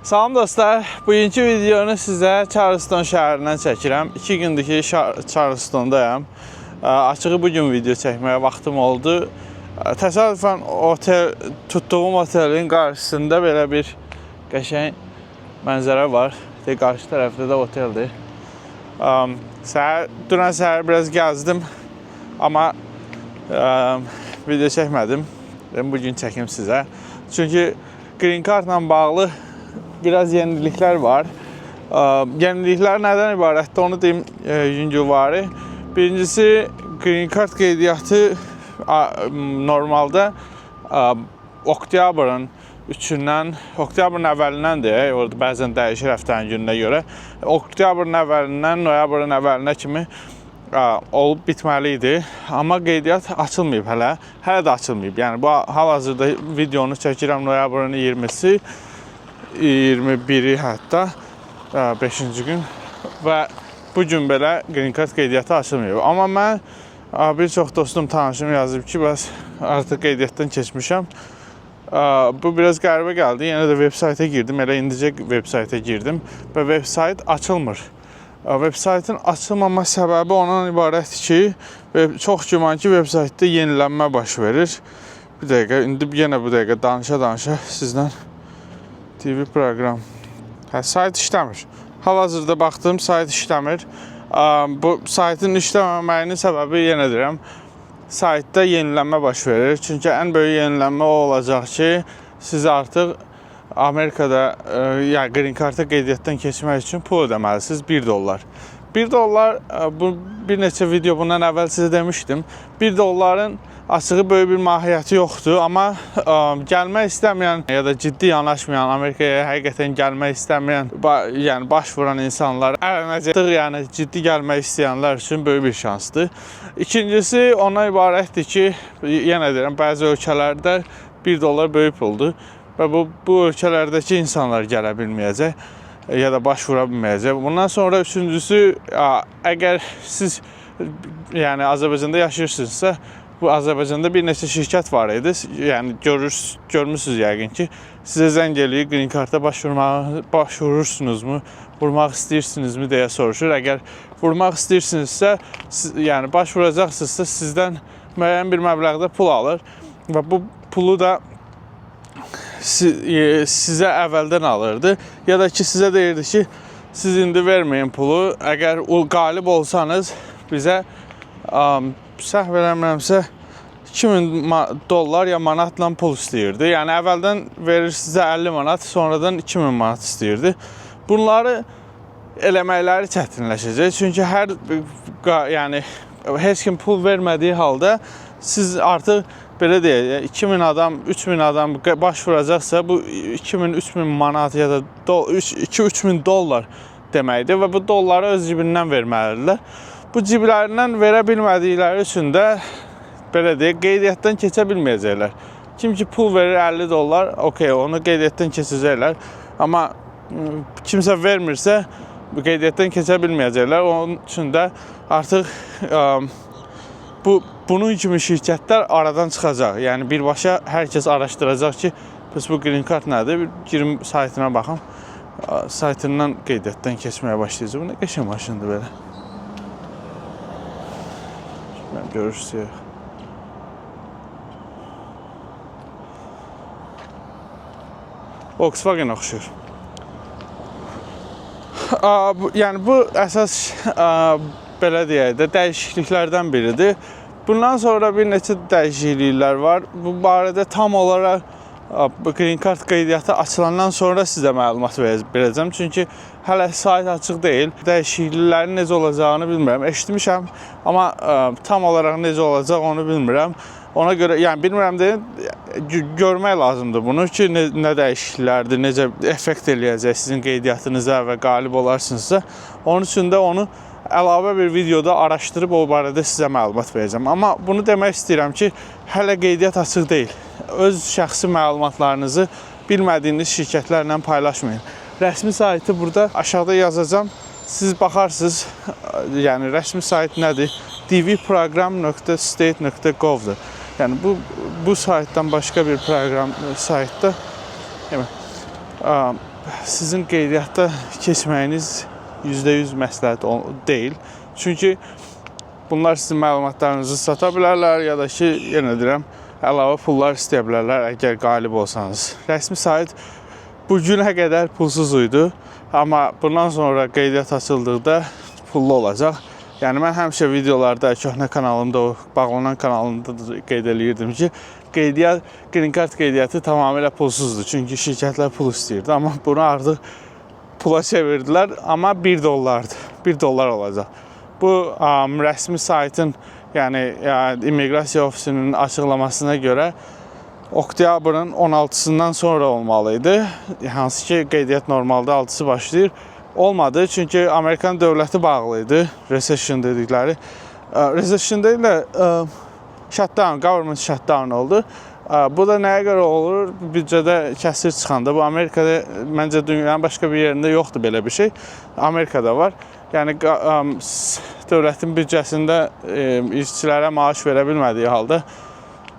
Salam dostlar, bugünkü videonu sizə Charleston şəhərindən çəkirəm. 2 gündür ki Charlestondayam. Açığı bu gün video çəkməyə vaxtım oldu. Təsadüfən otel, tutduğum otelin qarşısında belə bir qəşəng mənzərə var. De, qarşı tərəfdə də oteldir. Səhər, dünən səhər biraz gəzdim, amma video çəkmədim. Dedim, bu gün çəkim sizə. Çünki Green Card-la bağlı biraz yeniliklər var. Yeniliklər nədən ibarətdir onu deyim yüngülvari. Birincisi Green Card qeydiyyatı normalda oktyabrın 3-dən, oktyabrın əvvəlindəndir. Orada bəzən dəyişir həftənin gününə görə. Oktyabrın əvvəlindən noyabrın əvvəlinə kimi olub bitməli idi. Amma qeydiyyat açılmayıb hələ. Hələ də açılmayıb. Yəni bu hal-hazırda videonu çəkirəm noyabrın 20-si, 21-i hətta 5-ci gün və bu gün belə Green Card qeydiyyatı açılmayıb. Amma mən bir çox dostum, tanışım yazıb ki, bəs artıq qeydiyyatdan keçmişəm. Bu biraz qəribə gəldi. Yenə də veb sayta girdim. Elə indicə veb sayta girdim və veb sayt açılmır. Veb saytın açılmama səbəbi ondan ibarətdir ki, çox güman ki, veb saytda yenilənmə baş verir. Bir dəqiqə, indi yenə bu dəqiqə danışa-danışa sizlə TV proqram. Hə, sayt işləmir. Hal-hazırda baxdım, sayt işləmir. Bu saytın işləməməyinin səbəbi yenə deyirəm, saytda yenilənmə baş verir. Çünki ən böyük yenilənmə o olacaq ki, siz artıq Amerikada, yəni Green Card-a qeydiyyatdan keçmək üçün pul ödəməlisiniz 1 dollar. 1 dollar, bu bir neçə video bundan əvvəl sizə demişdim. 1 dolların açığı böyük bir mahiyyəti yoxdur, amma gəlmək istəməyən ya da ciddi yanaşmayan, Amerikaya həqiqətən gəlmək istəməyən, yəni baş vuran insanlar ələnəcək, yəni ciddi gəlmək istəyənlər üçün böyük bir şansdır. İkincisi ondan ibarətdir ki, yenə deyirəm, bəzi ölkələrdə 1 dollar böyük puldur və bu ölkələrdəki insanlar gələ bilməyəcək ya da baş vura bilməyəcək. Bundan sonra üçüncüsü, əgər siz yəni Azərbaycanda yaşayırsınızsa, bu Azərbaycanda bir neçə şirkət var idi. Yəni görmüsünüz yəqin ki, sizə zəng eləyir, Green Card-a başvurursunuzmu, vurmaq istəyirsinizmi deyə soruşur. Əgər vurmaq istəyirsinizsə, yəni başvuracaqsınızsa sizdən müəyyən bir məbləğdə pul alır və bu pulu da sizə əvvəldən alırdı. Ya da ki, sizə deyirdi ki, siz indi verməyin pulu. Əgər o qalib olsanız bizə səhv eləmirəmsə 2000 dollar ya manatla pul istəyirdi. Yəni əvvəldən verir sizə 50 manat, sonradan 2000 manat istəyirdi. Bunları eləməkləri çətinləşəcək. Çünki yəni heç kim pul vermədiyi halda siz artıq belə deyək, 2000 adam, 3000 adam baş vuracaqsa bu 2000, 3000 manat ya da 2-3000 dollar deməkdir və bu dolları öz cibindən verməlidirlər. Bu ciblərindən verə bilmədikləri üçün də belə deyək, qeydiyyatdan keçə bilməyəcəklər. Kim ki pul verir 50 dollar, okey, onu qeydiyyatdan keçəcəklər. Amma kimsə vermirsə, qeydiyyatdan keçə bilməyəcəklər. Onun üçün də artıq bunun kimi şirkətlər aradan çıxacaq. Yəni birbaşa hər kəs araşdıracaq ki, bəs bu Green Card nədir? Bir girim saytına baxım. Saytından qeydiyyatdan keçməyə başlayacaq. Bu nə qəşəng maşındır belə. Bilmirəm, görürsünüz. Volkswagen oxşuyur. Yəni bu əsas belə deyək də dəyişikliklərdən biridir. Bundan sonra bir neçə dəyişikliklər var. Bu barədə tam olaraq Green Card qeydiyyatı açılandan sonra sizə məlumat verəcəm. Çünki hələ sayt açıq deyil. Dəyişikliklərin necə olacağını bilmirəm. Eşitmişəm, amma tam olaraq necə olacaq onu bilmirəm. Ona görə, yəni bilmirəm deyim, görmək lazımdır bunu ki, nə dəyişikliklərdir, necə effekt eləyəcək sizin qeydiyyatınıza və qalib olarsınızsa. Onun üçün də onu əlavə bir videoda araşdırıb o barədə sizə məlumat verəcəm. Amma bunu demək istəyirəm ki, hələ qeydiyyat açıq deyil. Öz şəxsi məlumatlarınızı bilmədiyiniz şirkətlərlə paylaşmayın. Rəsmi saytı burada aşağıda yazacağam. Siz baxarsınız, yəni rəsmi sayt nədir? dvprogram.state.gov-dur. Yəni bu saytdan başqa bir proqram saytda yəni, sizin qeydiyyatda keçməyiniz %100 məsləhət deyil. Çünki bunlar sizin məlumatlarınızı sata bilərlər ya da ki, yenə deyirəm, əlavə pullar istəyə bilərlər əgər qalib olsanız. Rəsmi sayt bu günə qədər pulsuz idi, amma bundan sonra qeydiyyat açıldıqda pullu olacaq. Yəni mən həmişə videolarda, köhnə kanalımda, o bağlanan kanalımda da qeyd eləyirdim ki, qeydiyyat, Green Card qeydiyyatı tamamilə pulsuzdur. Çünki şirkətlər pul istəyirdi, amma bunu artıq pula çevirdilər, amma 1 dollardır. 1 dollar olacaq. Bu rəsmi saytın, yəni immiqrasiya ofisinin açıqlamasına görə oktyabrın 16-sından sonra olmalı idi. Hansı ki, qeydiyyat normalda 6-sı başlayır. Olmadı, çünki Amerikan dövləti bağlı idi. Recession dedikləri. Recession deyil də shutdown, government shutdown oldu. Bu da nəyə görə olur? Büdcədə kəsir çıxanda. Bu Amerikada, məncə dünyanın başqa bir yerində yoxdur belə bir şey. Amerikada var. Yəni dövlətin büdcəsində işçilərə maaş verə bilmədiyi halda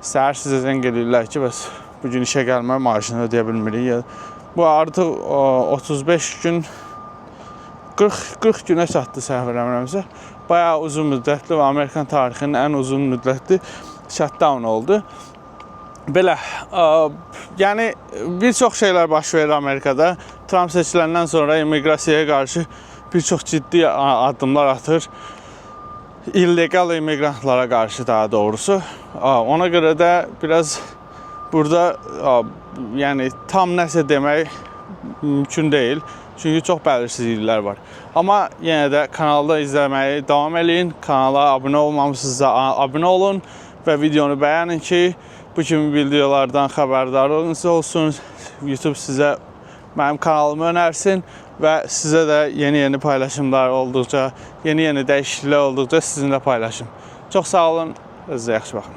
səhər sizə zəng eləyirlər ki, bəs bu gün işə gəlmə, maaşını ödəyə bilmirik. Ya, bu artıq 35 gün, 40 40 günə çatdı səhv eləmirəmsə. Bayağı uzun müddətli və Amerikan tarixinin ən uzun müddətli shutdown oldu. Belə, yəni bir çox şeylər baş verir Amerikada. Trump seçiləndən sonra immiqrasiyaya qarşı bir çox ciddi addımlar atır. İllegal immiqrantlara qarşı daha doğrusu. Ona görə də biraz burada yəni tam nəsə demək mümkün deyil. Çünki çox bəlirsizliklər var. Amma yenə də kanalda izləməyi davam eləyin. Kanala abunə olmamışsınızsa abunə olun və videonu bəyənin ki, bu kimi videolardan xəbərdarlığınız olsun. YouTube sizə mənim kanalımı önərsin və sizə də yeni-yeni paylaşımlar olduqca, yeni-yeni dəyişikliklər olduqca sizinlə paylaşım. Çox sağ olun. Özünüzə yaxşı baxın.